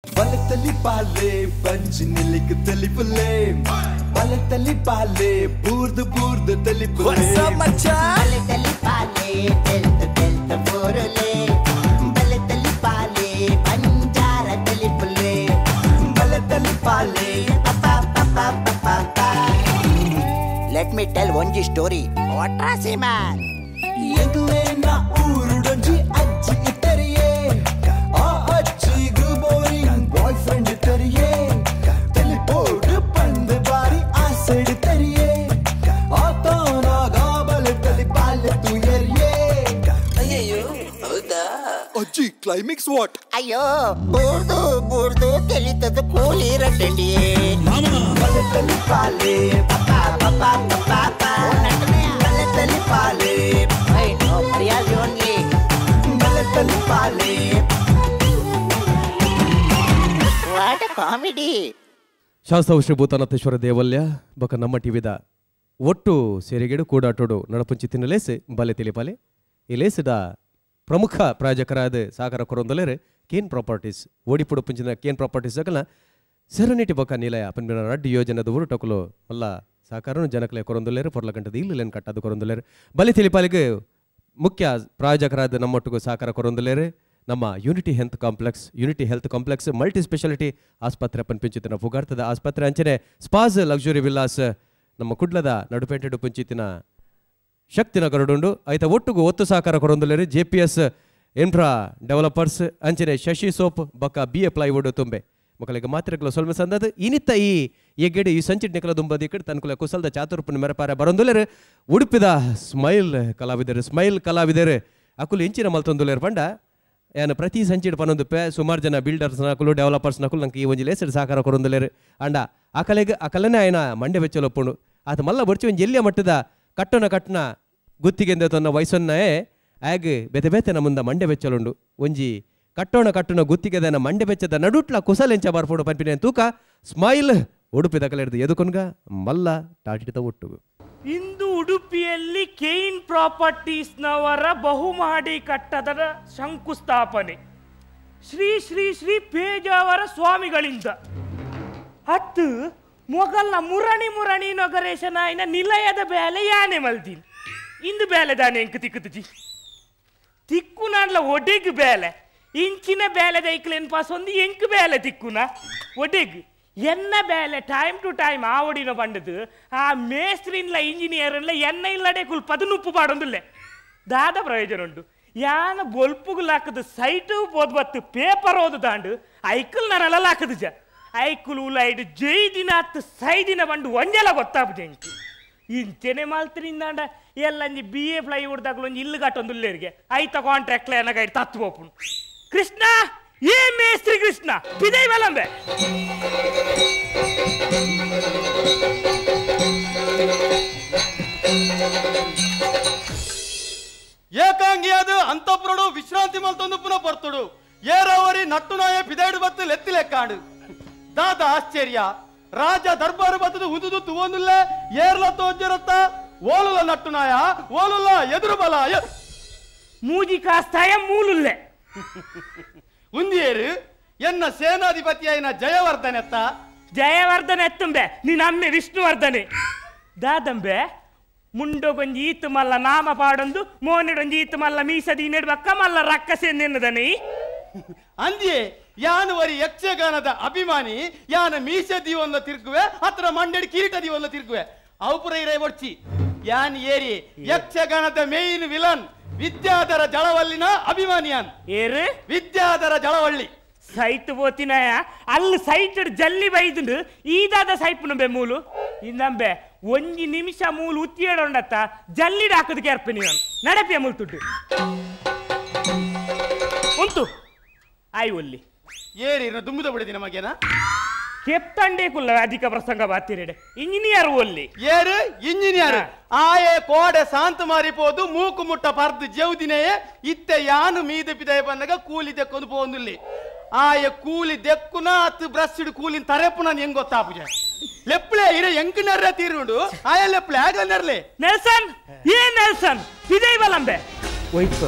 ಬಲತಲಿ ಪಾಲೆ ಬಂಜಿ ನಿಲ್ಲಿಕ್ ತಲಿಪುಲೆ ಬಲತಲಿ ಪಾಲೆ ಬೂರ್ದು ಬೂರ್ದು ತಲಿಪುಲೆ ಬಲತಲಿ ಪಾಲೆ ತೆಲ್ತ ತೆಲ್ತ ಬೋರುಲೆ ಬಲತಲಿ ಪಾಲೆ ಬಂಜಾರ ತಲಿಪುಲೆ ಬಲತಲಿ ಪಾಲೆ let me tell ಒಂಜಿ ಸ್ಟೋರಿ ವಾಟ್ರಾಸಿ ಮ್ಯಾನ್ ಎಂಕ್ಲೇನ ಊರುಡೊಂಜಿ ಅಜ್ಜಿ ಇತ್ತರಿಯೇ ಆ ಅಜ್ಜಿಗು ಬೋರಿಂಗ್ ಬಾಯ್ ಫ್ರೆಂಡ್ ತರಿಯೇ ತೆಲಿಪೋಡು ಪಂದು ಬಾರಿ ಆಸೆಡು ತರಿಯೇ ಆತನಾಗ ಬಲತಲಿ ಪಾಲೆ ತುಯರಿಯೇ ಅಯ್ಯಯ್ಯೋ ಹೌದಾ ಅಜ್ಜಿ ಕ್ಲೈಮ್ಯಾಕ್ಸ್ what ಅಯ್ಯೋ ಬೂರ್ದು ಬೂರ್ದು ತೆಲಿತದ ಕೂಲಿ ರಟ್ಟಂಡಿಯೇ ಬಲತಲಿ ಪಾಲೆ ಬಲತಲಿ ಪಾಲೆ ಮರ್ಯಾದೆ ಓನ್ಲಿ ಬಲತಲಿ ಪಾಲೆ what comedy. Shastavu Shri Bhutanatheshwara ದೇವಲ್ಯ ಬೊಕ ನಮ್ಮ ಟಿವಿದ ಒಟ್ಟು ಸೇರಿಗೆಡು ಕೂಡಾಟೋಡು ನಡಪುಂಚಿ ತಿನ್ನಲೇಸು ಬಲೆ ತಿಳಿಪಾಲೆ ಈ ಲೇಸಿದ ಪ್ರಮುಖ ಪ್ರಾಯೋಜಕರಾದ ಸಾಗರ ಕೊರೊಂದಲೇರು ಕೇನ್ ಪ್ರಾಪರ್ಟೀಸ್ ಓಡಿಪುಡು ಪುಂಚಿನ ಕೇನ್ ಪ್ರಾಪರ್ಟೀಸ್ ಅಗಲ ಸೆರನಿಟಿ ಬೊಕ ನಿಲಯ ಪನ್ಪಿನ ರಡ್ಡು ಯೋಜನೆದ ಊರು ಟೊಕುಲು ಮಲ್ಲ ಸಾಕಾರನು ಜನಕಲೆ ಕೊರೊಂದುಲೇರು ಪೊರ್ಲ ಗಂಟದ ಇಲ್ಲುಲೇನು ಕಟ್ಟದು ಕೊರೊಂದುಲೇರು ಬಲೆ ತಿಳಿಪಾಲಿಗೆ ಮುಖ್ಯ ಪ್ರಾಯೋಜಕರಾದ ನಮ್ಮೊಟ್ಟಿಗೂ ಸಹಕಾರ ಕೊರೊಂದುಲೇರು ನಮ್ಮ unity health complex unity health complex multi speciality ಆಸ್ಪತ್ರೆ ಪನ್ಪಿಂಚಿತಿನ ಪುಗಾರ್ತದ ಆಸ್ಪತ್ರೆ ಅಂಚನೆ ಸ್ಪಾಸ್ ಲಕ್ಸುರಿ ವಿಲ್ಲಾಸ್ ನಮ್ಮ ಕುಡ್ಲದ ನಡುಪೇಟೆ ಪುಂಚಿತಿನ ಶಕ್ತಿನ ಗರುಡುಂಡು ಐತ ಒಟ್ಟುಗು ಒತ್ತು ಸಹಕಾರ ಕೊರೊಂದುಲೇರು J P S infra developers ಅಂಚನೆ ಶಶಿ ಸೋಪ್ ಬೊಕ್ಕ ಬಿ ಎ ಪ್ಲೈವುಡ್ ತುಂಬೆ ಮಕ್ಕಳಿಗೆ ಮಾತ್ರೆಗಳ ಸೊಲ್ಮೆ ಸಂದದ ಇನಿತ್ತ ಈ ಎಗ್ಗಡೆ ಈ ಸಂಚಿಟ್ ನಿಕಲ ದುಂಬದಿ ಕಡೆ ತನ್ಕುಲ ಕುಸಲ್ದ ಚಾತುರ್ಪನ ಮೆರಪಾರ ಬರೊಂದುಲೇರು ಉಡುಪಿದ ಸ್ಮೈಲ್ ಕಲಾವಿದರು ಸ್ಮೈಲ್ ಕಲಾವಿದರು ಅಕುಲು ಇಂಚಿನ ಮಲ್ತೊಂದುಲೇರು ಪಂಡ ಯಾನು ಪ್ರತಿ ಸಂಚಿಡ್ ಪನೊಂದು ಪೇ ಸುಮಾರು ಜನ ಬಿಲ್ಡರ್ಸ್ ನಕುಲು ಡೆವಲಪರ್ಸ್ ನಕುಲು ನಂಗೆ ಈ ಒಂಜಿ ಲೇಸರ್ ಸಹಕಾರ ಕೊರೊಂದುಲೇರು ಅಂಡ ಅಕಲೆಗ್ ಅಕಲನೆ ಆಯ್ನ ಮಂಡೆ ಬೆಚ್ಚಲೊಪ್ಪುಂಡು ಆತ ಮಲ್ಲ ಬೊರ್ಚಿ ಒಂಜಿ ಎಲ್ಲಿಯ ಮಟ್ಟದ ಕಟ್ಟೋನ ಕಟ್ಟನ ಗುತ್ತಿಗೆಂದ ತನ್ನ ವಯಸ್ಸನ್ನೇ ಆಗ ಬೇತೆ ಬೇತೆ ನಮ್ಮಂದ ಮಂಡೆ ಬೆಚ್ಚಲುಂಡು ಒಂಜಿ ಕಟ್ಟೋಣ ಕಟ್ಟೋಣ ಗುತ್ತಿಗೆದನ ಮಂಡೆ ಬೆಚ್ಚದ ನಡುಟ್ಲ ಕುಸಲೆಂಚ ಬರ್ಪೋಡು ಪನ್ಪಿನ ತೂಕ ಸ್ಮೈಲ್ ಉಡುಪಿ ದಕಲೆಡ್ದು ಎದುಕೊನ್ಗ ಮಲ್ಲ ಟಾಟಿದ ಒಟ್ಟುಗು. ಇಂದು ಉಡುಪಿಯಲ್ಲಿ ಕೇನ್ ಪ್ರಾಪರ್ಟೀಸ್ನವರ ಬಹುಮಹಡಿ ಕಟ್ಟಡದ ಶಂಕುಸ್ಥಾಪನೆ ಶ್ರೀ ಶ್ರೀ ಶ್ರೀ ಪೇಜಾವರ ಸ್ವಾಮಿಗಳಿಂದ. ಹತ್ತು ಮೊಗಲ ಮುರಣಿ ಮುರಣಿ ನಗರೇಶನಾಯನ ನಿಲಯದ ಬೇಲೆ ಯಾನೆ ಮಲ್ದಿನ್ ಇಂದು ಬೇಲೆ ದಾನೆ ಎಂಕ್ ತಿಕ್ಕುಜಿ ತಿಕ್ಕು ನಾನ್ಲ ಒಡೆಗ್ ಬೇಲೆ ಇಂಚಿನ ಬೇಲೆ ದೈಕ್ಲೇನ್ ಪಾಸ್ ಒಂದು ಎಂಕ್ ಬೇಲೆ ತಿಕ್ಕುನ ಒಡೆಗ್ ಎನ್ನ ಬೇಲೆ ಟೈಮ್ ಟು ಟೈಮ್ ಆವಡಿನ ಬಂಡದು ಆ ಮೇಸ್ತ್ರಿನ್ಲ ಇಂಜಿನಿಯರ್ನ್ಲ ಎನ್ನ ಇಲ್ಲಡೆ ಕುಲ್ಪದು ನುಪ್ಪು ಪಾಡೊಂದಿಲ್ಲ ದಾದ ಪ್ರಯೋಜನ ಉಂಟು ಯಾನ ಬೊಲ್ಪುಗುಲಾಕದು ಸೈಟು ಬೋದ್ ಬತ್ತು ಪೇಪರ್ ಓದು ದಾಂಡು ಐಕಲ್ ನರಲ್ಲ ಲಾಕದು ಜ ಐಕುಲು ಉಲೈಡ್ ಜೈ ದಿನ ಹತ್ತು ಸೈದಿನ ಬಂಡು ಒಂಜೆಲ ಗೊತ್ತಾಪುಜ ಎಂಕ್ ಇಂಚೆನೆ ಮಾಲ್ತ್ರಿಂದಾಂಡ ಎಲ್ಲಂಜಿ ಬಿ ಎ ಪ್ಲೈವುಡ್ ದಾಗಲೊಂಜಿ ಇಲ್ಲು ಕಟ್ಟೊಂದುಲ್ಲೇರಿಗೆ ಐತ ಕಾಂಟ್ರಾಕ್ಟ್ಲ ಎನಗೈಟ್ ತತ್ತು ಪೋಪುಂಡು. ಕೃಷ್ಣ ಏ ಮೇಸ್ತ್ರಿ ಕೃಷ್ಣ ಪಿದೈ ಬಲಂಬೆ ಏಕಾಂಗಿಯಾದ ಅಂತಪುರಡು ವಿಶ್ರಾಂತಿ ಮಲ್ತೊಂದು ಪುನಃ ಪರ್ತುಡು ಏರಾವರಿ ನಟ್ಟುನಾಯ ಪಿದೈಡು ಬತ್ತು ಲೆತ್ತಿ ಲೆಕ್ಕಾಡು ದಾದ ಆಶ್ಚರ್ಯ ರಾಜ ದರ್ಬಾರು ಬತ್ತದು ಉದುದು ತುವೊಂದುಲ್ಲ ಏರ್ಲ ತೋಜರತ್ತ ಓಲುಲ ನಟ್ಟುನಾಯ ಓಲುಲ ಎದುರು ಬಲ ಮೂಜಿ ಕಾಸ್ತಾಯ ಮೂಲುಲ್ಲೆ ಉಂದಿಯೇರು ಎನ್ನ ಸೇನಾಧಿಪತಿಯಾಯಿನ ಜಯವರ್ಧನೆತ್ತ ಜಯವರ್ಧನೆ ಎತ್ತುಂಬೆ ನೀನಮ್ಮೆ ವಿಷ್ಣುವರ್ಧನೆ ದಾದಂಬೆ ಮುಂಡೊಗೊಂಜಿ ಈತು ಮಲ್ಲ ನಾಮ ಪಾಡೊಂದು ಮೋನೆಡೊಂಜಿ ಈತು ಮಲ್ಲ ಮೀಸದಿ ನೆಡ್ಬಕ್ಕ ಮಲ್ಲ ರಕ್ಕಸೆ ನಿನ್ನದನಿ ಅಂದಿಯೇ ಯಾನು ವರಿ ಯಕ್ಷಗಾನದ ಅಭಿಮಾನಿ ಯಾನ ಮೀಸೆ ದೀವೊಂದ ತಿರುಗುವೆ ಹತ್ರ ಮಂಡೆಡ್ ಕಿರೀಟ ದೀವೊಂದ ತಿರುಗುವೆ ಅವುಪುರ ಇರೇ ಒಡ್ಚಿ ಯಾನ್ ಏರಿ ಯಕ್ಷಗಾನದ ಮೇನ್ ವಿಲನ್ ವಿದ್ಯಾಧರ ಜಳವಲ್ಲಿನ ಅಭಿಮಾನಿಯಾನ್ ಏರು ವಿದ್ಯಾಧರ ಜಳವಳ್ಳಿ ಸೈಟ್ ಪೋತಿನಾಯ ಅಲ್ಲಿ ಸೈಟ್ ಜಲ್ಲಿ ಬೈದುಂಡು ಈದಾದ ಸೈಪುನಂಬೆ ಮೂಲು ಇಂದಂಬೆ ಒಂಜಿ ನಿಮಿಷ ಮೂಲು ಉತ್ತಿಯಡೊಂಡತ್ತ ಜಲ್ಲಿಡ್ ಹಾಕದಕ್ಕೆ ಅರ್ಪಣಿ ನಡಪಿಯ ಮೂಲು ತುಡ್ಡು ಉಂಟು ಆಯ್ ಒಲ್ಲಿ ಏರಿ ದುಂಬುದ ಬಿಡಿದಿ ನಮಗೇನ ಕೆಪ್ತಂಡೆ ಕುಲ್ಲ ಅಧಿಕ ಪ್ರಸಂಗ ಬಾತಿರೆಡೆ ಇಂಜಿನಿಯರ್ ಒಲ್ಲಿ ಏರು ಇಂಜಿನಿಯರ್ ಆಯೆ ಕೋಡೆ ಶಾಂತ ಮಾರಿಪೋದು ಮೂಕು ಮುಟ್ಟ ಪರ್ದು ಜೌದಿನೆಯೇ ಇತ್ತೆ ಯಾನು ಮೀದ ಪಿದಯ ಬಂದಾಗ ಕೂಲಿ ದೆಕ್ಕೊಂದು ಪೋಂದುಲ್ಲಿ ಆಯ ಕೂಲಿ ದೆಕ್ಕುನ ಅತ್ತು ಬ್ರಷ್ ಇಡು ಕೂಲಿನ ತರೆಪುನ ಹೆಂಗ್ ಗೊತ್ತಾಪುಜ ಲೆಪ್ಲೆ ಇರೆ ಎಂಕ್ ನರ್ರೆ ತೀರುಂಡು ಆಯ ಲೆಪ್ಲೆ ಆಗ ನರ್ಲೆ ನೆಲ್ಸನ್ ಏ ನೆಲ್ಸನ್ ಪಿದೈ ಬಲಂಬೆ ಒಯ್ತು.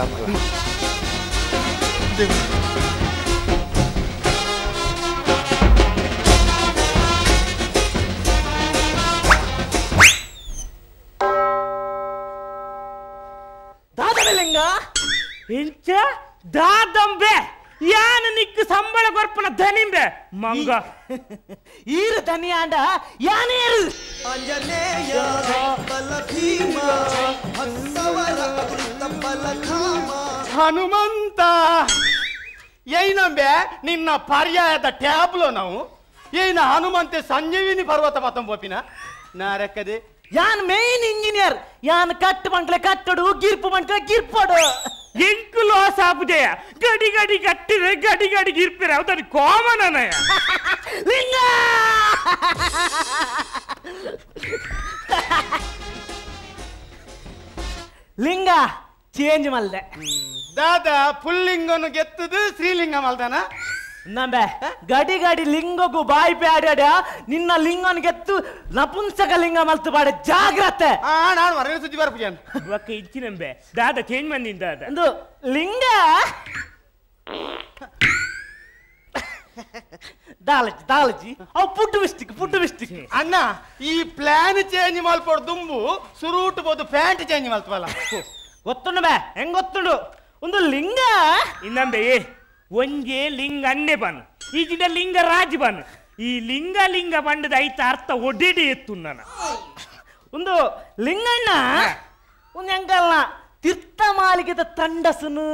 ಇಂಚ ದಾದಂಬೆ ಯಾನ ನಿಕ್ಕು ಸಂಬಳ ಕೊರ್ಪನ ಧನಿಂಬೆ ಮಂಗ ಈರು ಧನಿ ಆಂಡ ಯಾನೇರು ಆಂಜನೇಯ ಬಲ ಭೀಮ ಭಕ್ತವರ ಅಮೃತ ಬಲಧಾಮ ಹನುಮಂತ ಏನಂಬೆ ನಿನ್ನ ಪರ್ಯಾಯದ ಟ್ಯಾಬ್ಲೋ ನಾವು ಏನ ಹನುಮಂತೆ ಸಂಜೀವಿನಿ ಪರ್ವತ ಪತ್ತಂಬೋಪಿನ ನಾರಕ್ಕದೆ ಯಾನ್ ಮೇನ್ ಇಂಜಿನಿಯರ್ ಯಾನ್ ಕಟ್ಟು ಮಂಟ್ಲೆ ಕಟ್ಟಡು ಗಿರ್ಪು ಮಂಟ್ಲೆ ಗಿರ್ಪಡು ಎಂಕು ಲಾಸ್ ಆಪುಜಯ ಗಡಿ ಗಡಿ ಕಟ್ಟಿರೆ ಗಡಿ ಗಡಿ ಗಿರ್ಪಿರೆ ಅವತನಿ ಕಾಮನ್ ಅನಯ ಲಿಂಗ ಲಿಂಗ ಚೇಂಜ್ ಮಲ್ದೆ ದಾದಾ ಪುಲ್ಲಿಂಗನು ಗೆತ್ತದು ಶ್ರೀಲಿಂಗ ಮಲ್ದಾನ ನಂಬೆ ಗಡಿ ಗಡಿ ಲಿಂಗಗೂ ಬಾಯಿ ಪ್ಯಾಡ ನಿನ್ನ ಲಿಂಗನ ಗೆತ್ತು ನಪುಂಸಕ ಲಿಂಗ ಮಲ್ತು ಬಾಡ ಜಾಗ್ರತೆ ನಾನು ಮರಣ ಸುದ್ದಿ ಬರ್ಪುಜಾನ್ ಒಕ್ಕ ಇಚ್ಚಿನಂಬೆ ದಾದ ಚೇಂಜ್ ಮಂದಿನ ದಾದ ಒಂದು ಲಿಂಗ ದಾಲಜಿ ದಾಲಜಿ ಅವು ಪುಟ್ಟು ಮಿಸ್ಟಿಕ್ ಪುಟ್ಟು ಮಿಸ್ಟಿಕ್ ಅಣ್ಣ ಈ ಪ್ಲಾನ್ ಚೇಂಜ್ ಮಲ್ಪೋಡು ದುಂಬು ಸುರೂಟು ಬೋದು ಪ್ಯಾಂಟ್ ಚೇಂಜ್ ಮಲ್ತವಲ್ಲ ಗೊತ್ತುಂಡು ಬೇ ಹೆಂಗ್ ಗೊತ್ತುಂಡು ಒಂದು ಲಿಂಗ ಇನ್ನಂಬೆ ಒಂಜೆ ಲಿಂಗ ಅನ್ನೆ ಬನ್ ಈಜಿನ ಲಿಂಗ ರಾಜ್ ಬನ್ ಈ ಲಿಂಗ ಲಿಂಗ ಬಂಡದ ಐತ ಅರ್ಥ ಒಡೆಡೆ ಎತ್ತು ನನ್ನ ಒಂದು ಲಿಂಗಣ್ಣ ಒಂದು ಹೆಂಗಲ್ಲ ತೀರ್ಥ ಮಾಲಿಗೆದ ತಂಡಸುನು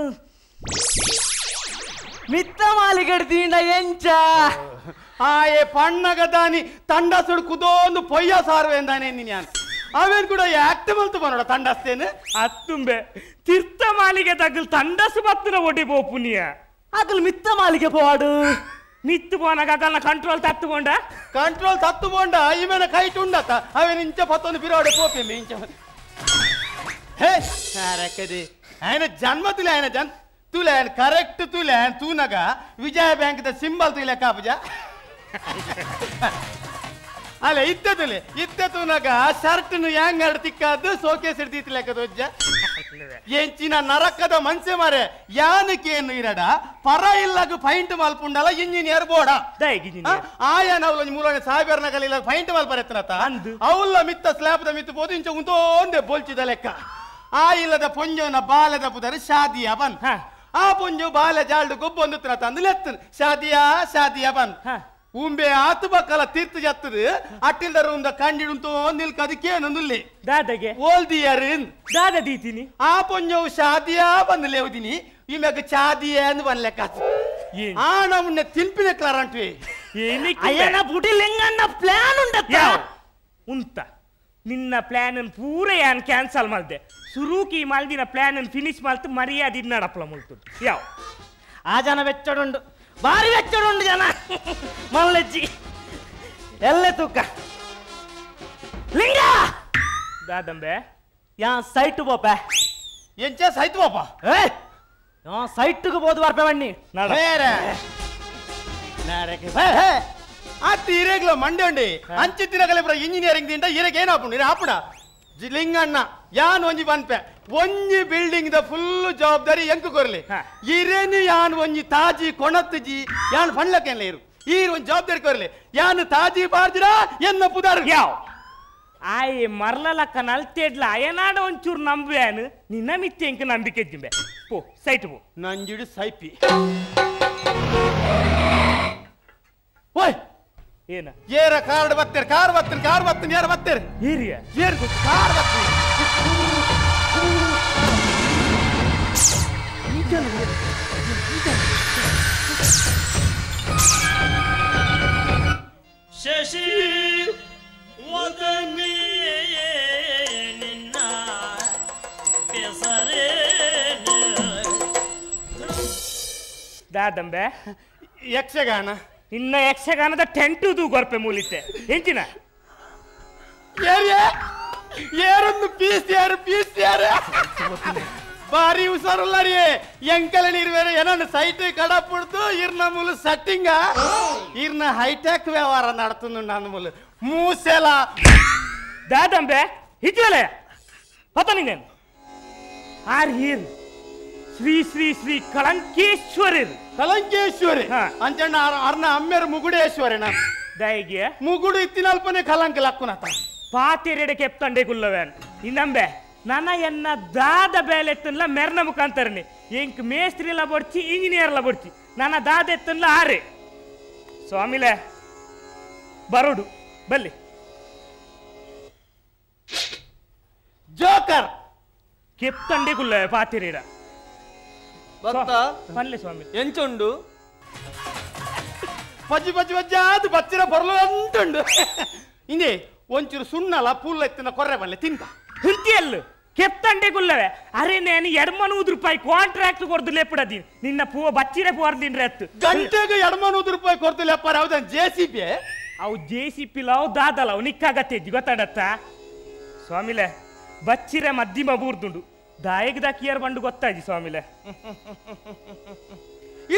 ಮಿತ್ತ ಮಾಲಿಗೆಡ್ ದಿಂಡ ಎಂಚ ಆಯೆ ಪಣ್ಣಗ ದಾನಿ ತಂಡಸುಡು ಕುದೋಂದು ಪೊಯ್ಯ ಸಾರುವೆಂದಾನೆ ನೀನು ಅವೇನ್ ಕೂಡ ಆಕ್ಟ್ ಮಲ್ತು ಬನ್ನೋಡ ತಂಡಸ್ತೇನೆ ಅತ್ತುಂಬೆ ತೀರ್ಥ ಮಾಲಿಗೆ ತಗಲ್ ತಂಡಸು ಬತ್ತಿನ ಒಡಿ ಬೋಪುನಿಯ ಅಗಲ್ ಮಿತ್ತ ಮಾಲಿಗೆ ಪೋಡು ಮಿತ್ತು ಪೋನಾಗ ಅಗಲ್ನ ಕಂಟ್ರೋಲ್ ತತ್ತುಕೊಂಡ ಕಂಟ್ರೋಲ್ ತತ್ತುಕೊಂಡ ಇವೇನ ಕೈ ತುಂಡತ್ತ ಅವೇನು ಇಂಚ ಪತ್ತೊಂದು ಬಿರೋಡೆ ಪೋಪಿ ಇಂಚ ಹೇ ರಕ್ಕದಿ ఆయన ಜನ್ಮ ತುಲೆ ఆయన ಜನ್ ತುಲೆ ఆయన ಕರೆಕ್ಟ್ ತುಲೆ ತೂನಗ ವಿಜಯ bank the symbol ತುಲೆ ಕಾಪುಜ ಅಲ್ಲ ಇತ್ತೆ ತುಲೆ ಇತ್ತೆ ತೂನಗ ಶರ್ಟ್ನು ಯಾಂಗ್ ಎರಡು ತಿಕ್ಕಾದ್ದು ಸೋಕೇಸ್ ಹಿಡ್ದಿತ್ತು ಲೆಕ್ಕದ ಒಜ್ಜ ಎಂಚಿನ ನರಕದ ಮನ್ಸೆ ಮಾರೆ ಯಾನಕೇನು ಇರಡ ಪರ ಇಲ್ಲಗ ಫೈಂಟ್ ಮಲ್ಪುಂಡಲ ಇಂಜಿನಿಯರ್ ಬೋಡ ಆಯನ ಅವಲ ಮೂಲನೆ ಸಾಹೇಬರ್ನ ಕಲಿಲ್ಲ ಫೈಂಟ್ ಮಲ್ಪರೆತ್ತನತ ಅವಲ್ಲ ಮಿತ್ತ ಸ್ಲ್ಯಾಬ್ದ ಮಿತ್ತು ಬೋದು ಇಂಚ ಉಂತೋಂದೆ ಬೋಲ್ಚಿದ ಲೆಕ್ಕ ಆ ಇಲ್ಲದ ಪೊಂಜೋನ ಬಾಲದ ಪುದರ್ ಶಾದಿಯ ಬನ್ ಆ ಪೊಂಜು ಬಾಲ ಜಾಲ್ಡು ಗೊಬ್ಬೊಂದು ತಂದು ಲೆತ್ತನ್ ಶಾದಿಯಾ ಶಾದಿಯ ಬನ್ ಉಂಬೆ ಆತು ಬಕ್ಕಲ ತೀರ್ಥ ಜತ್ತದು ಅಟ್ಟಿಲ್ದ ರೂಮ್ದ ಕಂಡಿಡುಂತೋ ನಿಲ್ಕದಕ್ಕೇನೊಂದುಲ್ಲಿ ದಾದಗೆ ಓಲ್ದಿಯರ್ ದಾದ ದೀತೀನಿ ಆ ಪೊಂಜವು ಶಾದಿಯಾ ಬಂದು ಲೇವುದಿನಿ ಈಮ್ಯಾಗ ಚಾದಿಯ ಅಂದ್ ಬನ್ಲೆಕ್ಕ ಆ ನಮ್ಮನ್ನ ತಿನ್ಪಿನ ಕ್ಲಾರಂಟ್ವಿ ಅಯ್ಯನ ಬುಡಿ ಲಿಂಗಣ್ಣ ಪ್ಲಾನ್ ಉಂಡತ್ತ ಉಂತ ನಿನ್ನ ಪ್ಲಾನ್ ಪೂರ ಯಾನ್ ಕ್ಯಾನ್ಸಲ್ ಮಾಡ್ದೆ ಸುರೂಕಿ ಮಲ್ದಿನ ಪ್ಲಾನ್ ಫಿನಿಶ್ ಮಾಡ್ತು ಮರ್ಯಾದೆ ಇನ್ನಡಪ್ಪಲ ಮುಲ್ತು ಯಾವ ಆ ಜನ ಬೆಚ್ಚಡುಂಡು ಭಾರಿ ಬೆಚ್ಚಡುಂಡು ಜನ ಮಲ್ಲಜ್ಜಿ ಎಲ್ಲೇ ತೂಕ ಲಿಂಗ ದಾದಂಬೆ ಯಾ ಸೈಟು ಬೋಪೆ ಎಂಚ ಸೈಟ್ ಬೋಪ ಏ ಯಾ ಸೈಟ್ಗೆ ಬೋದು ಬರ್ಪೆ ಬನ್ನಿ ಅತ್ತಿ ಇರೇಗ್ಲ ಮಂಡೆ ಉಂಡಿ ಅಂಚಿತ್ತಿನಗಲೆ ಪುರ ಇಂಜಿನಿಯರಿಂಗ್ ದಿಂಡ ಇರೇಗ ಏನಾಪುಂಡು ಇರೆ ಆಪುಡ ಲಿಂಗಣ್ಣ ಯಾನ್ ಒಂಜಿ ಪನ್ಪೆ ಒಂಜಿ building the full ಜವಾಬ್ದಾರಿ ಎಂಕು ಕೊರ್ಲಿ ಇರೇನು ಯಾನ್ ಒಂಜಿ ತಾಜಿ ಕೊಣತ್ತುಜಿ ಯಾನ್ ಪಣ್ಲಕ್ಕೆಲ್ಲ ಇರು ಈರು ಒಂಜಿ ಜವಾಬ್ದಾರಿ ಕೊರ್ಲಿ ಯಾನ್ ತಾಜಿ ಬಾರ್ಜಿರ ಎನ್ನ ಪುದಾರ್ ಯಾವ ಆಯ್ ಮರ್ಲಲಕ್ಕ ನಲ್ತೇಡ್ಲ ಅಯನಾಡ ಒಂಚೂರು ನಂಬುಯಾನು ನಿನ್ನ ಮಿತ್ತೆ ಎಂಕ ನಂಬಿಕೆ ಜಿಂಬೆ ಪೋ ಸೈಟ್ ಪೋ ನಂಜಿಡು ಸೈಪಿ ಓಯ್ ಏನ ಏರ ಕಾರ್ಡ್ ಬತ್ತೀರ್ ಕಾರ್ ಬತ್ತೀನಿ ಕಾರ್ ಬತ್ತೀನಿ ಏರ ಬತ್ತೀರ್ ಏರಿಯ ಏರ್ ಕಾರ್ ಬತ್ತೀನಿ ಶಶಿ ವದನೆ ನಿನ್ನ ಪೆಸರೇ ದಾದಂಬೆ ಯಕ್ಷಗಾನ ನಿನ್ನ ಯಕ್ಷಗಾನದ ಟೆಂಟು ಗೊರ್ಪೆ ಮೂಲಿತ್ತೆ ಎಂಚಿನ ಏರೊಂದು ಪೀಸ್ ಯಾರು ಪೀಸ್ ಯಾರು ಭಾರಿ ಹುಷಾರಲ್ಲ ರೀ ಎಂಕಲ ನೀರು ಬೇರೆ ಏನೋ ಸೈಟ್ ಕಡಪುಡ್ದು ಇರ್ನ ಮೂಲು ಸೆಟ್ಟಿಂಗ ಇರ್ನ ಹೈಟೆಕ್ ವ್ಯವಹಾರ ನಡ್ತುಂಡು ಅಂದ ಮೂಲು ಮೂಸೆಲ ದಾದಂಬೆ ಹಿಜ್ವಲೆ ಪತ ನೀನೇನು ಆರ್ here Shri Shri Shri ಕಳಂಕೇಶ್ವರರ್ ಕಲಂಕೇಶ್ವರಿ ಅಂಚಣ್ಣ ಅರ್ನ ಅಮ್ಮೇರು ಮುಗುಡೇಶ್ವರಿನ ದಯಗೆ ಮುಗುಡು ಇತ್ತಿನಲ್ಪನೆ ಕಲಂಕ ಲಕ್ಕುನತ ಪಾತೆರೆಡೆ ಕೆಪ್ತಂಡೆ ಕುಲ್ಲವೇನ್ ಇನ್ನಂಬೆ ನನ ಎನ್ನ ದಾದ ಬೇಲೆ ಎತ್ತನ್ಲ ಮೆರ್ನ ಮುಖಾಂತರನೆ ಎಂಕ್ ಮೇಸ್ತ್ರಿಲ ಬೊಡ್ಚಿ ಇಂಜಿನಿಯರ್ಲ ಬೊಡ್ಚಿ ನನ್ನ ದಾದ ಎತ್ತನ್ಲ ಆರೆ ಸ್ವಾಮಿಲೆ ಬರೋಡು ಬಲ್ಲಿ ಜೋಕರ್ ಕೆಪ್ತಂಡೆ ಕುಲ್ಲ ಪಾತಿರೀರ ಭಕ್ತ ಪಲ್ಲೆ ಸ್ವಾಮಿ ಎಂಚುಂಡು ಪಜ್ಜಿ ಪಜ್ಜಿ ಪಜ್ಜಾದು ಬಚ್ಚಿರ ಬರಲು ಅಂಟುಂಡು ಇಂದೇ ಒಂಚೂರು ಸುಣ್ಣಲ ಪುಲ್ಲ ಎತ್ತಿನ ಕೊರ್ರೆ ಬಲ್ಲೆ ತಿಂತ ಹುಂತಿಯಲ್ಲು ಕೆಪ್ತಂಡೆ ಕುಲ್ಲವೆ ಅರೆ ನಾನು 200 ರೂಪಾಯಿ ಕಾಂಟ್ರಾಕ್ಟ್ ಕೊಡ್ದು ಲೆಪ್ಪಡದಿ ನಿನ್ನ ಪೂವ ಬಚ್ಚಿರೆ ಪೋರ್ದಿನ್ರೆ ಅತ್ತು ಗಂಟೆಗೆ 200 ರೂಪಾಯಿ ಕೊಡ್ದು ಲೆಪ್ಪಾರ ಹೌದಾ J C P ಅವು J C P ಲಾವು ದಾದಲವು ನಿಕ್ಕಾಗತ್ತೆ ಗೊತ್ತಾಡತ್ತ ಸ್ವಾಮಿಲೆ ಬಚ್ಚಿರೆ ಮಧ್ಯಮ ಬೂರ್ದುಂಡು ದಾಯಗ್ ದಾಕಿಯರ್ ಬಂಡು ಗೊತ್ತಾಜಿ ಸ್ವಾಮಿಲೆ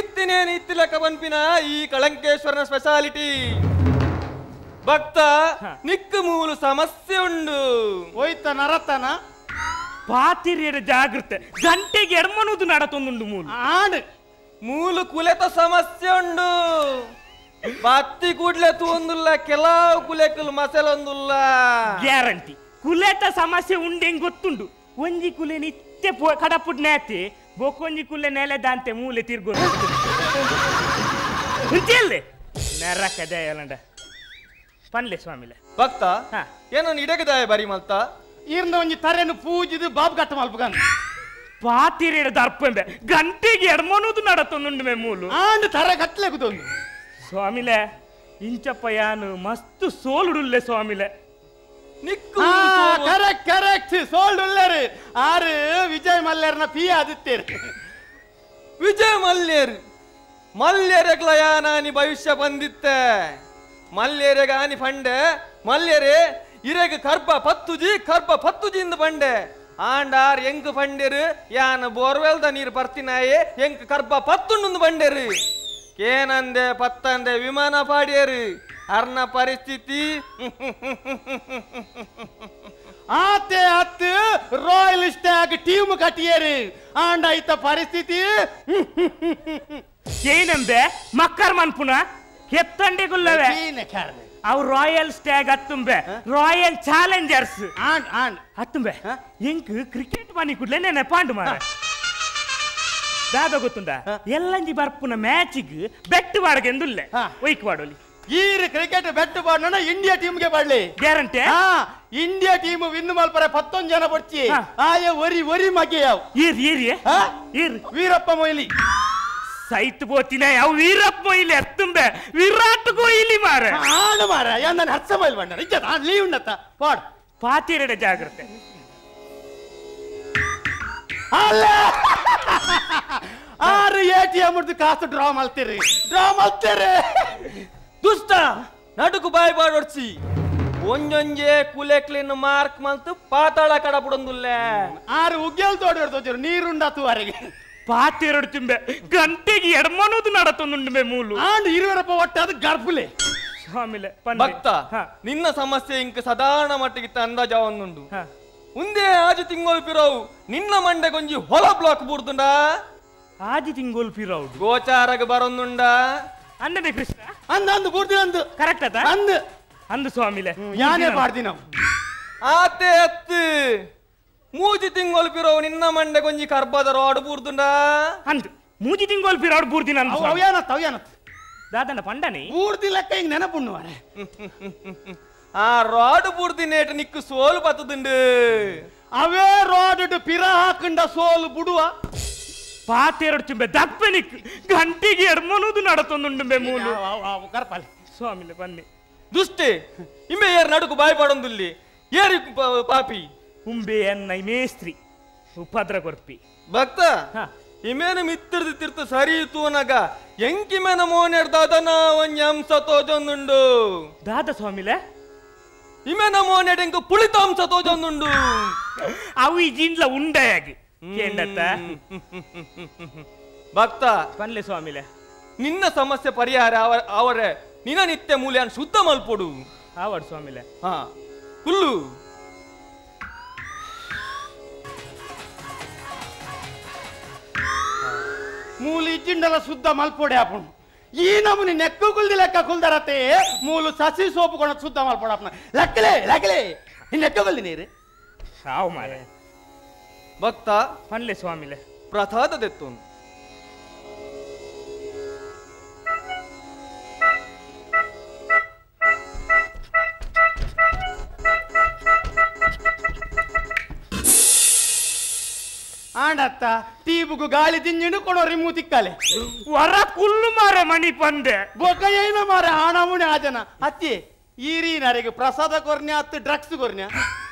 ಇತ್ತಿನೇನು ಇತ್ತಿಲಕ್ಕ ಬನ್ಪಿನ ಈ ಕಳಂಕೇಶ್ವರನ ಸ್ಪೆಷಾಲಿಟಿ ಭಕ್ತ ನಿಕ್ಕು ಮೂಲು ಸಮಸ್ಯೆ ಉಂಡು ಹೋಯ್ತ ನರತನ ಪಾತಿರಿಯರ ಜಾಗೃತೆ ಗಂಟೆಗೆ 200 ನಡತೊಂದುಂಡು ಮೂಲು ಆಡು ಮೂಲು ಕುಲೆತ ಸಮಸ್ಯೆ ಉಂಡು ಬತ್ತಿ ಕೂಡ್ಲೆ ತೂಂದುಲ್ಲ ಕೆಲವು ಕುಲೆಕುಲು ಮಸಲೊಂದುಲ್ಲ ಗ್ಯಾರಂಟಿ ಕುಲೆತ ಸಮಸ್ಯೆ ಉಂಡು ಹೆಂಗ್ ಗೊತ್ತುಂಡು ಒಂಜಿ ಕುಲೆ ನಿತ್ಯ ಕಡಪುಡ್ ನೇತಿ ಬೊಕೊಂಜಿ ಕುಲೆ ನೆಲೆ ದಾಂತೆ ಮೂಲೆ ತಿರ್ಗೋ ನರಕ ದಯಲಂಡ ಪನ್ಲೆ ಸ್ವಾಮಿಲೆ ಭಕ್ತ ಏನೋ ಇಡಗದಾಯ ಬರಿ ಮಲ್ತ ಈರ್ನ ಒಂಜಿ ತರೆನು ಪೂಜಿದು ಬಾಬ್ ಕಟ್ಟ ಮಲ್ಪಗನ್ ಪಾತಿರೇಡ ದರ್ಪಂಬೆ ಗಂಟೆಗೆ 200 ನಡತೊಂದುಂಡು ಮೇ ಮೂಲು ಆಂಡ್ ತರೆ ಕಟ್ಲೆ ಕೂತೊಂದು ಸ್ವಾಮಿಲೆ ಇಂಚಪ್ಪ ಯಾನು ಮಸ್ತ್ ಸೋಲುಡುಲ್ಲೆ ಸ್ವಾಮಿಲೆ ನಿಕ್ಕು ಕರೆಕ್ಟ್ ಕರೆಕ್ಟ್ ಸೋಲ್ಡುಲ್ಲೇರು ಆರು ವಿಜಯ್ ಮಲ್ಯರ್ನ ಪಿ ಆದಿತ್ತೇರು ವಿಜಯ್ ಮಲ್ಯರ್ ಮಲ್ಯರೆಗ್ಲ ಯಾನಾನಿ ಭವಿಷ್ಯ ಬಂದಿತ್ತೆ ಮಲ್ಯರೆಗ ಆನಿ ಫಂಡೆ ಮಲ್ಯರೇ ಇರೆಗ್ ಕರ್ಬ ಪತ್ತುಜಿ ಕರ್ಬ ಪತ್ತುಜಿ ಇಂದು ಬಂಡೆ ಆಂಡಾರ್ ಎಂಕ್ ಫಂಡೇರು ಯಾನ ಬೋರ್ವೆಲ್ದ ನೀರು ಬರ್ತಿನಾಯೆ ಎಂಕ್ ಕರ್ಬ ಪತ್ತುಂಡು ಬಂಡೇರು ಕೇನಂದೆ ಪತ್ತಂದೆ ವಿಮಾನ ಪಾಡಿಯರು ಅರ್ನ ಪರಿಸ್ಥಿತಿ ಆತೆ ಅತ್ತು royal stag team ಕಟ್ಟಿಯರು ಆಂಡ ಐತ ಪರಿಸ್ಥಿತಿ ಏನಂದೆ ಮಕ್ಕರ್ ಮನ್ಪುನ ಕೆತ್ತಂಡೆ ಗುಲ್ಲವೆ ಅವು ರಾಯಲ್ ಸ್ಟ್ಯಾಗ್ ಅತ್ತುಂಬೆ royal Challengers and and ಅತ್ತುಂಬೆ ಎಂಕ್ ಕ್ರಿಕೆಟ್ ಮನಿ ಕೂಡ್ಲೆ ನೆನಪಾಂಡು ಮಾರ ದಾದ ಗೊತ್ತುಂಡ ಎಲ್ಲಂಜಿ ಬರ್ಪುನ ಮ್ಯಾಚಿಗ್ ಬೆಟ್ಟು ಬಾಡಗೆಂದುಲ್ಲೆ ಒಯ್ಕ್ ಬಾಡೋಲಿ ಈರ್ ಕ್ರಿಕೆಟ್ ಬೆಟ್ಟು ಬಾಡೋಣ ಇಂಡಿಯಾ ಟೀಮ್ಗೆ ಬಾಡ್ಲಿ guarantee India team win ಮಲ್ಪರೆ 11 ಜನ ಬಡ್ಚಿ ಆಯ ಒರಿ ಒರಿ ಮಗೆಯಾವ್ ಈರ್ ಈರ್ ಈರ್ ವೀರಪ್ಪ ಮೊಯ್ಲಿ ಸೈತ್ ಬೋತಿನ ಯಾವ ವೀರಪ್ಪ ಮೊಯ್ಲಿ ಅತ್ತುಂಬೆ ವಿರಾಟ್ ಕೊಹ್ಲಿ ಮಾರ ಆಡು ಮಾರ ನಾನು ಹರ್ಷ ಮೊಯ್ಲಿ ಬಂಡ ಇಜ್ಜ ಲೀವ್ ಉಂಡತ್ತ ಪಾಡು ಪಾತಿರೆಡೆ ಜಾಗ್ರತೆ ಅಲ್ಲ ಆರು ಎಟಿಎಂ ಕಾಸು ಡ್ರಾ ಮಾಡ್ತೀರಿ ಡ್ರಾ ಮಾಡ್ತೀರಿ ದುಷ್ಟ ನಡುಕು ಬಾಯ್ ಬಾಡೊಡ್ಸಿ ಒಂಜೊಂಜೆ ಕುಲೆಕ್ಲಿನ ಮಾರ್ಕ್ ಮಂತು ಪಾತಾಳ ಕಡಪುಡೊಂದುಲ್ಲೆ ಆರು ಉಗ್ಗೆಲ್ ತೋಡಿ ನೀರುಂಡಾತು ಅರೆಗೆ ಪಾತಿರಡು ತಿಂಬೆ ಗಂಟೆಗೆ 200 ನಡತೊಂದುಂಡು ಮೂಲು ಆಂಡ್ ಇರುವರಪ್ಪ ಒಟ್ಟಾದ ಗರ್ಭುಲೆ ಸ್ವಾಮಿಲೆ ಭಕ್ತ ನಿನ್ನ ಸಮಸ್ಯೆ ಇಂಕ ಸಾಧಾರಣ ಮಟ್ಟಿಗೆ ಅಂದಾಜಾವೊಂದುಂಡು ಉಂದೇ ಆಜಿ ತಿಂಗೋಲ್ ಪಿರೋವು ನಿನ್ನ ಮಂಡೆ ಗೊಂಜಿ ಹೊಲ ಬ್ಲಾಕ್ ಬೂರ್ದುಂಡ ಆಜಿ ತಿಂಗೋಲ್ ಪಿರೋವು ಗೋಚಾರಗ ಬರೊಂದುಂಡ ಅಂದನೆ ಕೃಷ್ಣ ಅಂದ ಅಂದು ಬೂರ್ದಿನ ಅಂದು ಕರೆಕ್ಟ್ ಅದ ಅಂದು ಅಂದು ಸ್ವಾಮಿಲೆ ಯಾನೇ ಪಾಡ್ದಿನ ಆತೆ ಅತ್ತು ಮೂಜಿ ತಿಂಗೋಲ್ ಪಿರೋವು ನಿನ್ನ ಮಂಡೆ ಗೊಂಜಿ ಕರ್ಬದ ರೋಡ್ ಬೂರ್ದುಂಡ ಅಂದು ಮೂಜಿ ತಿಂಗೋಲ್ ಪಿರೋಡ್ ಬೂರ್ದಿನ ಅಂದು ಅವ್ಯಾನತ್ ಅವ್ಯಾನತ್ ದಾದನ ಪಂಡನೆ ಬೂರ್ದಿ ಲೆಕ್ಕ ಹಿಂಗ್ ನೆನಪುಣ್ಣು ಮಾರೆ ಆ ರಾಡ್ ಬೂರ್ದಿ ನೇಟ ನಿಕ್ಕು ಸೋಲು ಬತ್ತದುಂಡು ಅವೇ ರಾಡ್ ಪಿರ ಹಾಕಂಡ ಸೋಲು ಬುಡುವ ಪಾತೆರಡು ಚುಂಬೆ ದಪ್ಪೆ ನಿಕ್ಕು ಗಂಟೆಗೆ 200 ನಡತೊಂದುಂಡುಂಬೆ ಮೂಲು ಕರ್ಪಾಲಿ ಸ್ವಾಮಿಲೆ ಬನ್ನಿ ದುಷ್ಟೆ ಇಂಬೆ ಏರ್ ನಡುಕು ಬಾಯಿ ಪಾಡೊಂದುಲ್ಲಿ ಏರಿ ಪಾಪಿ ಉಂಬೆ ಅನ್ನ ಮೇಸ್ತ್ರಿ ಉಪದ್ರ ಕೊರ್ಪಿ ಭಕ್ತ ಇಮೇನು ಮಿತ್ತಿರ್ದು ತಿರ್ತು ಸರಿ ತೂನಗ ಎಂಕಿಮೆನ ಮೋನೆರ್ ದಾದನ ಒಂಜಿ ಅಂಶ ತೋಜೊಂದುಂಡು ದಾದ ಸ್ವಾಮಿಲೆ ಇಮೆನ ಮೋನೆಡ್ ಎಂಕು ಪುಳಿತ ಅಂಶ ತೋಜೊಂದುಂಡು ಅವು ಈ ಜಿಂಡ್ಲ ಉಂಡೆಯಾಗಿ ಕೇಂಡತ್ತ ಭಕ್ತ ಪನ್ಲೆ ಸ್ವಾಮಿಲೆ ನಿನ್ನ ಸಮಸ್ಯೆ ಪರಿಹಾರ ಅವರೇ ನಿನ್ನ ನಿತ್ಯ ಮೂಲ್ಯಾನ್ ಶುದ್ಧ ಮಲ್ಪೊಡು ಆವಡ್ ಸ್ವಾಮಿಲೆ ಹಾ ಕುಲ್ಲು ಮೂಲು ಇಜ್ಜಿಂಡಲ ಶುದ್ಧ ಮಲ್ಪೊಡೆ ಆಪುಂಡು ಈ ನಮೂನಿ ನೆಕ್ಕು ಕುಲ್ದಿ ಲೆಕ್ಕ ಕುಲ್ದರತೆ ಮೂಲು ಸಸಿ ಸೋಪು ಕೊಣ ಶುದ್ಧ ಮಲ್ಪೊಡ ಆಪುನ ಲಕ್ಕಲೆ ಲಕ್ಕಲೆ ನಿನ್ನ ನೆಕ್ಕ ಕುಲ್ದಿ ನೀರು ಸಾವು ಮಾರೆ ಭಕ್ತ ಪನ್ಲೆ ಸ್ವಾಮಿಲೆ ಪ್ರಸಾದ ದೆತ್ತೋನು. ಆಂಡತ್ತ ಟೀಬುಗು ಗಾಳಿ ತಿಂಜಿಂಡು ಕೊಡೋರಿ ಮೂತಿಕ್ಕಾಲೆ ವರ ಕುಲ್ಲು ಮಾರೆ ಮಣಿ ಪಂದೆ ಬೊಕ ಏನ ಮಾರೆ ಆಣಮುಣಿ ಆಜನ ಅತ್ತಿ ಈರಿ ನರೆಗೆ ಪ್ರಸಾದ ಕೊರ್ನ್ಯ ಅತ್ತು ಡ್ರಗ್ಸ್ ಕೊರ್ನ್ಯ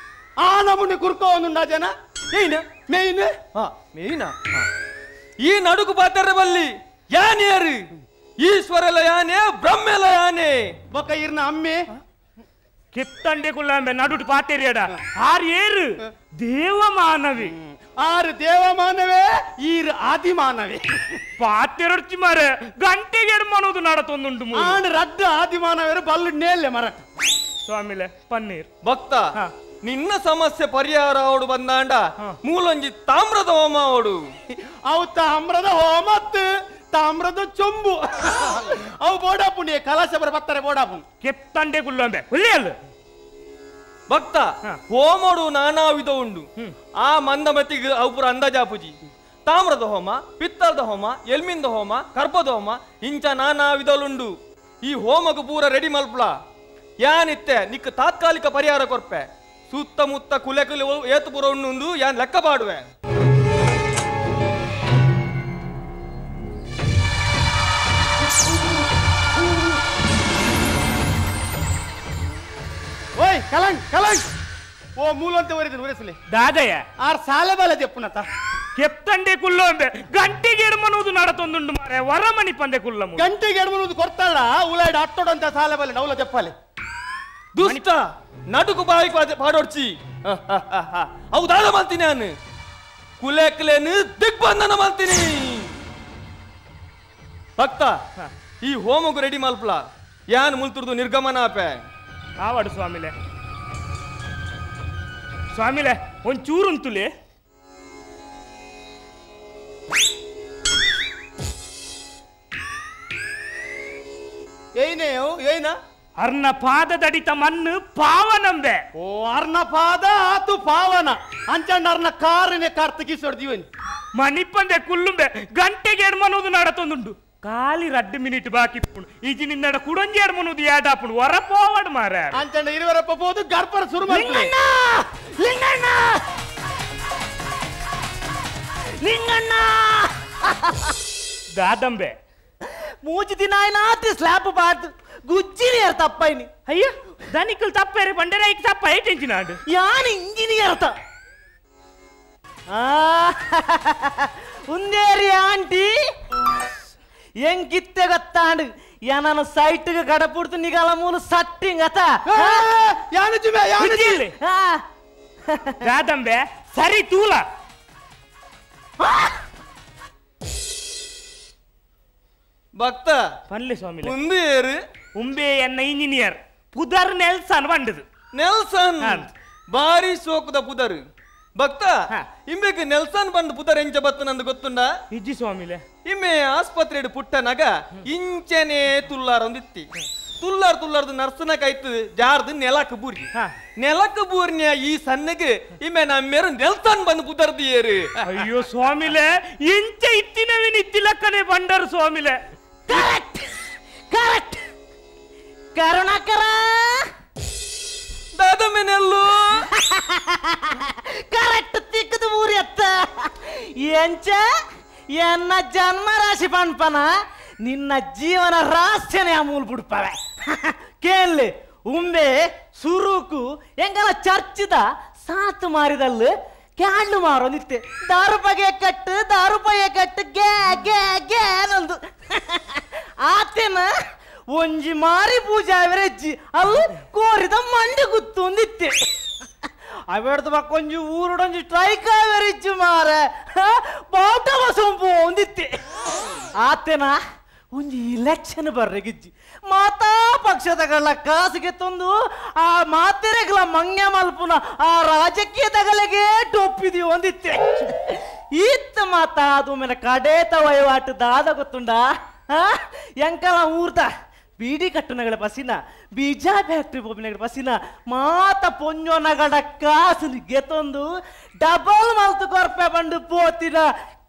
ಆನಮುಣಿ ಕುರ್ಕೋ ಒಂದುಂಡ ಜನ ಏನ ಮೇಯ್ನ ಹಾ ಮೇಯ್ನ ಈ ನಡುಕು ಪಾತ್ರ ಬಲ್ಲಿ ಯಾನೇರು ಈಶ್ವರಲ ಯಾನೆ ಬ್ರಹ್ಮೆಲ ಯಾನೆ ಬೊಕ ಇರ್ನ ಅಮ್ಮೆ ಕಿತ್ತಂಡೆ ಕುಲ್ಲಾಂಬೆ ನಡುಟು ಪಾತೆರಿಯಡ ಆರು ಏರು ದೇವಮಾನವಿ ಆರು ದೇವಮಾನವೇ ಈರು ಆದಿಮಾನವೇ ಪಾತೆರೊಡ್ಚಿ ಮಾರೆ ಗಂಟೆಗೆ ಎಡ್ಮನೋದು ನಡತೊಂದುಂಟು ಆಣ್ ರಡ್ಡು ಆದಿಮಾನವೇರು ಬಲ್ಲು ನೇಲ್ಲೆ ಮರ ಸ್ವಾಮಿಲೆ ಪನ್ನೀರ್ ಭಕ್ತ ನಿನ್ನ ಸಮಸ್ಯೆ ಪರಿಹಾರ ಅವಡು ಬಂದಾಂಡ ಮೂಲೊಂಜಿ ತಾಮ್ರದ ಹೋಮ ಅವಡು ಅವು ತಾಮ್ರದ ಹೋಮತ್ತು ತಾಮ್ರದ ಚೊಂಬು ಅವು ಬೋಡಾಪುಂಡಿ ಕಲಾಶಬರ ಬತ್ತಾರೆ ಬೋಡಾಪು ಕೆತ್ತಂಡೆ ಕುಲ್ಲಂಬೆ ಒಳ್ಳೆಯಲ್ಲ ಭಕ್ತ ಹೋಮಡು ನಾನಾ ವಿಧ ಉಂಡು ಆ ಮಂದಮತಿಗೆ ಅವು ಪೂರ ಅಂದಾಜಾಪುಜಿ ತಾಮ್ರದ ಹೋಮ ಪಿತ್ತಳದ ಹೋಮ ಎಲ್ಮಿಂದ ಹೋಮ ಕರ್ಪದ ಹೋಮ ಇಂಚ ನಾನಾ ವಿಧಲುಂಡು ಈ ಹೋಮకు ಪೂರ ರೆಡಿ ಮಲ್ಪುಲ ಯಾನಿತ್ತೆ ನಿಕ್ಕ ತಾತ್ಕಾಲಿಕ ಪರಿಹಾರ ಕೊರ್ಪೆ ಸುತ್ತಮುತ್ತ ಕುಲೆ ಕುಲೆ ಏತು ಪೂರ ಉಂಡು ಯಾನ್ ಲೆಕ್ಕ ಪಾಡುವೆ. ಓಯ್ ಕಲಂಗ್ ಕಲಂಗ್ ಓ ಮೂಲಂತೆ ಒರಿದನು ಒರೆಸಲಿ ದಾದಯ್ಯ ಆರ್ ಸಾಲೆ ಬಾಲೆ ಜೆಪ್ಪುನತ ಕೆತ್ತಂಡೆ ಕುಲ್ಲೊಂಬೆ ಗಂಟೆಗೆ ಎಡ್ಮನೋದು ನಡತೊಂದುಂಡು ಮಾರೆ ವರಮಣಿ ಪಂದೆ ಕುಲ್ಲಮು ಗಂಟೆಗೆ ಎಡ್ಮನೋದು ಕೊಡ್ತಾಳ ಉಲಾಯ್ಡ ಅಟ್ಟೋಡಂತ ಸಾಲೆ ಬಾಲೆ ನೌಲ ಜೆಪ್ಪಾಲೆ ದುಷ್ಟ ನಡುಕು ಬಾಯಿ ಪಾಡೋಡ್ಚಿ ಅವು ದಾದ ಮಾಡ್ತೀನಿ ನಾನು ಕುಲೆಕ್ಲೇನು ದಿಗ್ಬಂಧನ ಮಾಡ್ತೀನಿ. ಭಕ್ತ ಈ ಹೋಮಗು ರೆಡಿ ಮಲ್ಪಲ ಯಾನ್ ಮುಲ್ತುರ್ದು ನಿರ್ಗಮನ ಆಪೆ ಆವಾಡು ಸ್ವಾಮಿಲೆ ಸ್ವಾಮಿಲೆ ಒಂಚೂರುಂತುಲೆ ಏನೇ ಏನ ಅರ್ನ ಪಾದದಡಿತ ಮಣ್ಣು ಪಾವನಂಬೆ ಓ ಅರ್ನ ಪಾದ ಆತು ಪಾವನ ಅಂಚಂಡ ಅರ್ನ ಕಾರನೆ ಕಾರ್ತಿಕಿಸೊಡ್ದೀವನಿ ಮಣಿಪಂದೆ ಕುಲ್ಲುಂಬೆ ಗಂಟೆಗೆ ಎಡ್ಮನೋದು ನಡತೊಂದುಂಡು ಖಾಲಿ ರಡ್ಡು ಮಿನಿಟ್ ಬಾಕಿ ಇಪ್ಪುಂಡು ಈಜಿ ನಿನ್ನಡ ಕುಡೊಂಜಿ ಎಡ್ಮನೋದು ಯಾಡಾಪುಂಡು ಹೊರ ಪೋವಡು ಮಾರ ಅಂಚಂಡ ಇರುವರಪ್ಪ ಪೋದು ಗರ್ಭರ ಸುರು ಲಿಂಗಣ್ಣ ಲಿಂಗಣ್ಣ ಲಿಂಗಣ್ಣ ದಾದಂಬೆ ಮೂಜಿ ದಿನ ಆಯ್ನಾತಿ ಸ್ಲ್ಯಾಬ್ ಬಾರ್ದು ಗುಜ್ಜಿನಿಯರ್ ತಪ್ಪೈನಿ ಅಯ್ಯ ದನಿಕಲ್ ತಪ್ಪೇರಿ ಬಂಡೆರ ಐಕ್ ತಪ್ಪ ಐಟೆಂಚಿನಾಡು ಯಾನ್ ಇಂಜಿನಿಯರ್ ತ ಉಂದೇರಿ ಆಂಟಿ ಎಂಕಿತ್ತೆ ಗೊತ್ತಾಂಡು ಯಾನನ ಸೈಟ್ಗೆ ಗಡಪುಡ್ತು ನಿಗಲ ಮೂಲು ಸಟ್ಟಿಂಗ್ ಅತ ದಾದಂಬೆ ಸರಿ ತೂಲ ಭಕ್ತ ಪನ್ಲೆ ಸ್ವಾಮಿ ಉಂದೇರು ಉಂಬೆ ಎನ್ನ ಇಂಜಿನಿಯರ್ ಪುದರ್ ನೆಲ್ಸನ್ ಬಂಡದು ನೆಲ್ಸನ್ ಬಾರಿ ಸೋಕುದ ಪುದರ್ ಭಕ್ತ ಇಂಬೆಗ್ ನೆಲ್ಸನ್ ಬಂದು ಪುದರ್ ಎಂಚ ಬತ್ತು ನಂದು ಗೊತ್ತುಂಡ ಇಜ್ಜಿ ಸ್ವಾಮಿಲೆ ಇಮ್ಮೆ ಆಸ್ಪತ್ರೆಡು ಪುಟ್ಟನಗ ಇಂಚನೆ ತುಲ್ಲಾರೊಂದಿತ್ತಿ ತುಲ್ಲಾರ್ ತುಲ್ಲಾರ್ದು ನರ್ಸನ ಕಾಯ್ತು ಜಾರ್ದು ನೆಲಕ್ ಬೂರಿ ನೆಲಕ್ ಬೂರ್ನ್ಯ ಈ ಸಣ್ಣಗೆ ಇಮ್ಮೆ ನಮ್ಮೇರು ನೆಲ್ಸನ್ ಬಂದು ಪುದರ್ದಿಯೇರು. ಅಯ್ಯೋ ಸ್ವಾಮಿಲೆ ಇಂಚ ಇತ್ತಿನವಿನ ಇತ್ತಿಲಕ್ಕನೆ ಬಂಡರು ಸ್ವಾಮಿಲೆ. ಕರೆಕ್ಟ್ ಕರೆಕ್ಟ್ ಕರುಣಾಕರ ದಾದಮ್ಮೆನೆಲ್ಲು ಕರೆಕ್ಟ್ ತಿಕ್ಕದು ಊರಿ ಅತ್ತ ಎಂಚ ಎನ್ನ ಜನ್ಮ ರಾಶಿ ಪನ್ಪನ ನಿನ್ನ ಜೀವನ ರಹಸ್ಯನೇ ಅಮೂಲ್ ಬಿಡ್ಪವೆ ಕೇಳಿ ಉಂಬೆ ಸುರುಕು ಎಂಗಲ ಚರ್ಚಿದ ಸಾತು ಮಾರಿದಲ್ಲು ಕ್ಯಾಂಡು ಮಾರೋ ನಿತ್ತೆ ದಾರು ಬಗೆ ಕಟ್ಟು ದಾರು ಪಗೆ ಕಟ್ಟು ಗ್ಯಾ ಗ್ಯಾ ಗ್ಯಾ ನಂದು ಆತೇನ ಒಂಜಿ ಮಾರಿ ಪೂಜೆ ಅವರೆಜ್ಜಿ ಅಲ್ಲಿ ಕೋರಿದ ಮಂಡಿ ಗುತ್ತು ಒಂದಿತ್ತೆ ಅವೆಡ್ದು ಪಕ್ಕೊಂಜಿ ಊರುಡೊಂಜಿ ಟ್ರೈಕ್ ಅವರೆಜ್ಜಿ ಮಾರ ಬಾವುಟ ಬಸಂಪು ಒಂದಿತ್ತೆ ಆತೇನ ಒಂಜಿ ಇಲೆಕ್ಷನ್ ಬರ್ರೆಗಿಜ್ಜಿ ಮಾತಾ ಪಕ್ಷದಗಳ ಕಾಸಿಗೆ ತಂದು ಆ ಮಾತೆರೆಗಳ ಮಂಗ್ಯ ಮಲ್ಪುನ ಆ ರಾಜಕೀಯ ತಗಲೆಗೆ ಟೊಪ್ಪಿದಿ ಒಂದಿತ್ತೆ ಈತ್ತ ಮಾತಾ ಅದು ಮೇಲೆ ಕಡೇತ ವಹಿವಾಟು ದಾದ ಗೊತ್ತುಂಡ ಎಂಕಲ ಊರ್ದ ಬೀಡಿ ಕಟ್ಟುನಗಳ ಪಸಿನ ಬೀಜ ಫ್ಯಾಕ್ಟ್ರಿ ಪೋಪಿನಗಳ ಪಸಿನ ಮಾತ ಪೊಂಜೋನಗಡ ಕಾಸು ಗೆತೊಂದು ಡಬಲ್ ಮಲ್ತು ಕೊರ್ಪೆ ಬಂಡು ಪೋತಿನ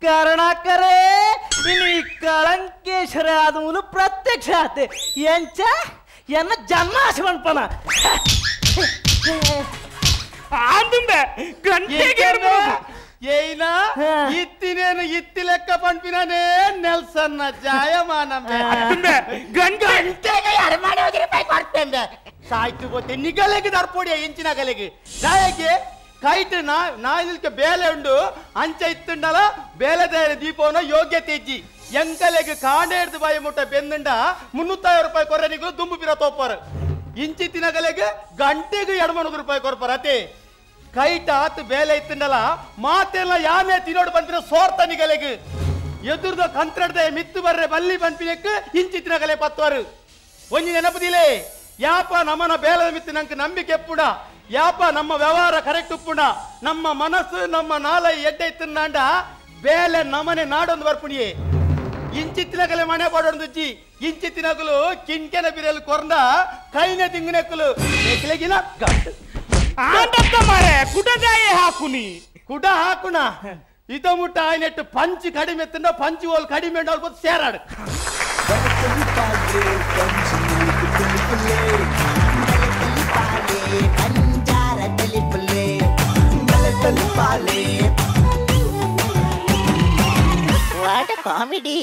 ಕರುಣಾಕರೇ ಇನಿ ಕಳಂಕೇಶ್ವರ ಆದವನು ಪ್ರತ್ಯಕ್ಷ ಆತೆ ಎಂಚ ಎನ್ನ ಜನ್ಮಾಶ ಮನ್ಪನ ಆಂದುಂಬೆ ಗಂಟೆಗೆ ಇರ್ಬೋದು. ಏನ ಇತ್ತಿನೇನು ಇತ್ತಿ ಲೆಕ್ಕ ಪಂಪಿನೇ ನೆಲ್ಸನ್ನ ಜಾಯಮಾನ ಆಂದುಂಬೆ ಗಂಟೆ ಗಂಟೆಗೆ ಅರಮಾಡಿ ಹೋಗಿ ರೂಪಾಯಿ ಕೊಡ್ತೇನೆ. ಸಾಯ್ತು ಗೊತ್ತೆ ನಿಗಲೆಗೆ ದರ್ಪೊಡಿಯ ಇಂಚಿನ ಗಲೆಗೆ ದಾಯಕ್ಕೆ ಕೈಟ್ ನಾ ನಾಯಿಲ್ಕೆ ಬೇಲೆ ಉಂಡು ಅಂಚ ಇತ್ತುಂಡಲ ಬೇಲೆ ದಾಯ ದೀಪವನ ಯೋಗ್ಯತೆ ಇಜ್ಜಿ ಎಂಕಲೆಗೆ ಕಾಂಡೆ ಹಿಡ್ದು ಬಾಯಿ ಮುಟ್ಟ ಬೆಂದುಂಡ 350 ರೂಪಾಯಿ ಕೊರ್ರೆ ನಿಗಲು ದುಂಬು ಬಿರ ತೋಪಾರು ಇಂಚಿ ತಿನಗಲೆಗೆ ಗಂಟೆಗೆ 200 ರೂಪಾಯಿ ಕೊರ್ಪಾರ ಅತೆ ಕೈಟ ಆತು ಬೇಲೆ ಇತ್ತುಂಡಲ ಮಾತೆಲ್ಲ ಯಾನೇ ತಿನ್ನೋಡು ಬಂದ್ರೆ ಸೋರ್ತ ನಿಗಲೆಗೆ ಎದುರ್ದ ಕಂತ್ರಡ್ದ ಮಿತ್ತು ಬರ್ರೆ ಬಲ್ಲಿ ಬಂಪಿನಕ್ಕೆ ಇಂಚಿ ತಿನಗಲೆ ಪತ್ತವರು ಒಂಜಿ ನೆನಪುದಿಲೆ ಯಾಪ ನಮ್ಮನ ಬೇಲದ ಮಿತ್ತು ನಂಗೆ ನಂಬಿಕೆ ಎಪ್ಪುಡ ಯಾಪ ನಮ್ಮ ವ್ಯವಹಾರ ಕರೆಕ್ಟ್ ಉಪ್ಪುಡ ನಮ್ಮ ಮನಸ್ಸು ನಮ್ಮ ನಾಲೈ ಎಡ್ಡೆ ಇತ್ತುಂಡಾಂಡ ಬೇಲೆ ನಮನೆ ನಾಡೊಂದು ಬರ್ಪುಣಿಯೇ ಇಂಚಿತ್ತಿನಗಲೆ ಮನೆ ಪಾಡೊಂದು ಇಂಚಿ ತಿನಗಲು ಕಿಂಕೆನ ಬಿರಲು ಕೊರ್ದ ಕೈನೆ ತಿಂಗನೆಕ್ಕಲು ಎಕ್ಲೆಗಿನ ಗಂಟು ಆಂದತ್ತ ಮಾರೆ ಕುಡದಾಯೆ ಹಾಕುನಿ ಕುಡ ಹಾಕುಣ ಇದ ಮುಟ್ಟ ಆಯ್ನೆಟ್ಟು ಪಂಚ್ ಕಡಿಮೆ ತಿಂದ ಪಂಚ್ ಓಲ್ ಕಡಿಮೆ ಉಂಡು ಸೇರಾಡು. What a comedy!